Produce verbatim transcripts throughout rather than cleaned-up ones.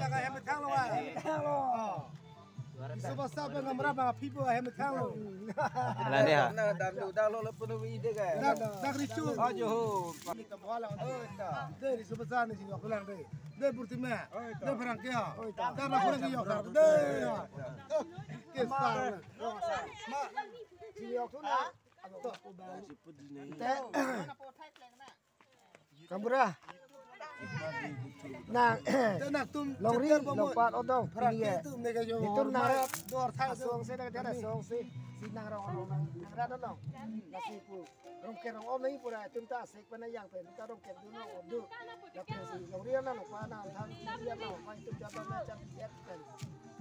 Laka hem thang lo wa. Thang lo. Oh. Iso basa pen ngamra bang aphi po hem thang lo. Lani ha. Na dam du dam lo lo punu ide ka. Dak dak richu. Ajo ho. Ni ta bola. Oh, ta. De iso basa ni si yok lang de. De Purtima. Oh, ta. De Pherangke ha. Oh, ta. Dak na pura ni yok de. Ke sa. Ma. Si yok tu na. Te. Kambura. Nang. Te nang tum longri, seter bomoi. Longpat odong. Pherangke pini ye. Tum ne ka yo. Itum nang rat. Dor thang asong se na ka asong se. Si nang rong rong nang. Nang rat odong. Nasi pu. Rong ke rong om nai pura itum ta sek pana yang pen ta rong ke dun rong om du. Ya pen si longri nang longpat nang than ya nang longpat itum jaba na jab yet pen.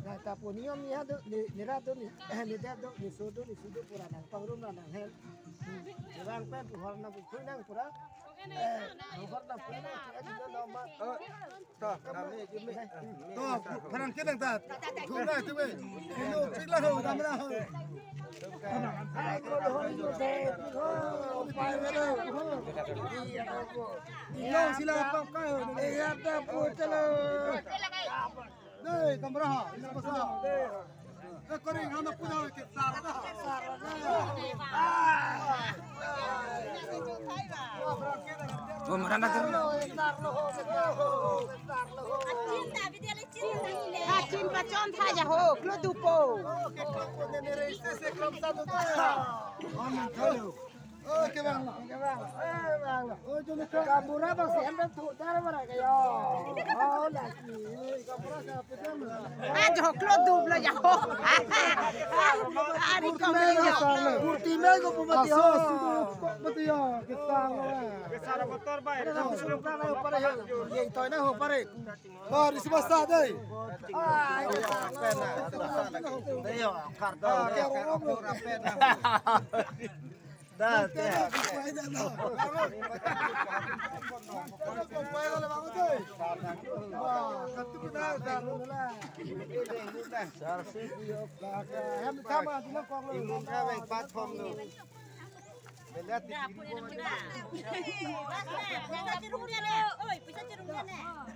Nang ta pu niom ni ha do, ni, ni rat do, ni, ni det do, ni so do, ni so do, pura nang pangrum nang nang hen. Hmm. Ni rang pen, pu hor nang pu khui nang pura. Eh, pu hor nang pura nang, eh, kita nama. Oh, ta, kami jumi. To, Pherangke nang ta. Thu na, thu be. Ino, chik la ho, dam la ho. Ai, ko lo ho, ino se, ho, pai lo ho. Iya, ko. Ino, sila pang kai ho. Iya, ta pu chalo. Dei, Kambura ha, ini pasal. Eh, kori, hana punya ke sar da. Sar da. Ah. Gua marah nak. Kachin pachon tha ja ho, klo dupo. Oh, ke klo ko ne ne re se se kram sa do ta. Oh, na kalo. Oh, ke bang, ke bang, eh, bang. Oh, jom ka. Kambura bang si anda tu dar bara kayo. Oh, lagi. Kambura sa petem. Ah, joklo dublo ya ho. Ari ko me ya. Kurti me ko pumati ho. Aso, sudo, ko pati ya. Kita lo. Ke sara kotor ba. Ada na usro ka na upar ya. Ye toy na ho pare. Baris basta dei. Ai, ke sara. Dei yo, kardo. Ah, ke sara. Da, da.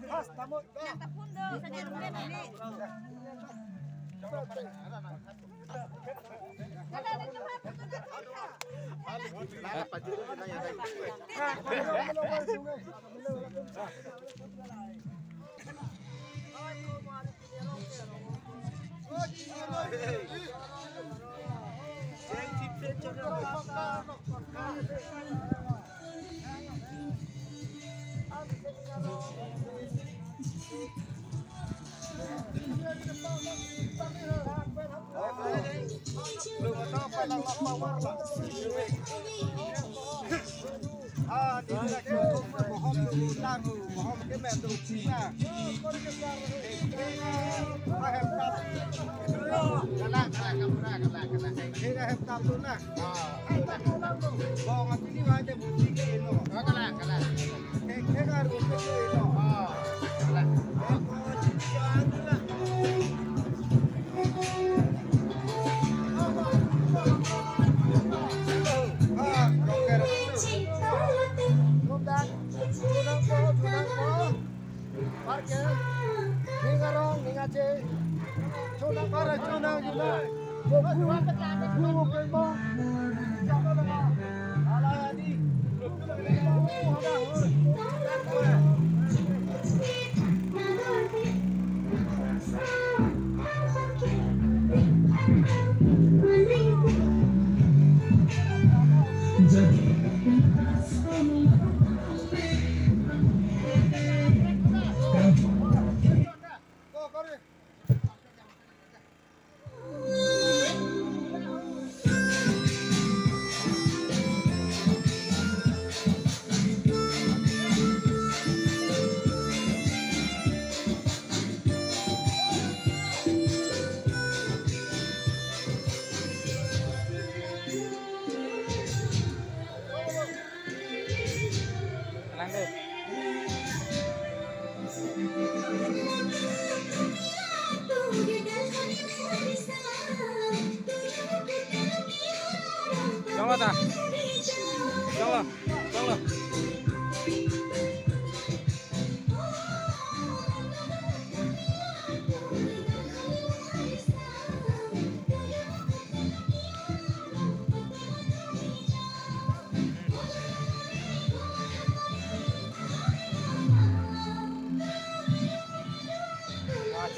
Pas, tamo. Ah, di na ke bohong tu lang, bohong ke men tu na. Kalang, kalang, kalang, kalang. Ke ka hem tam tu na. Ah. Bong ati ni wa de buti ke no. Kalang, kalang. Ke, ke ka ru ke ke no. Ah. Kalang. Parke, ning arong, ning aje. Chona para, chona, chona. Bobu, bobu, bobu. Ala adi. Chonglo ta. Chonglo. Chonglo.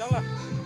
Changla.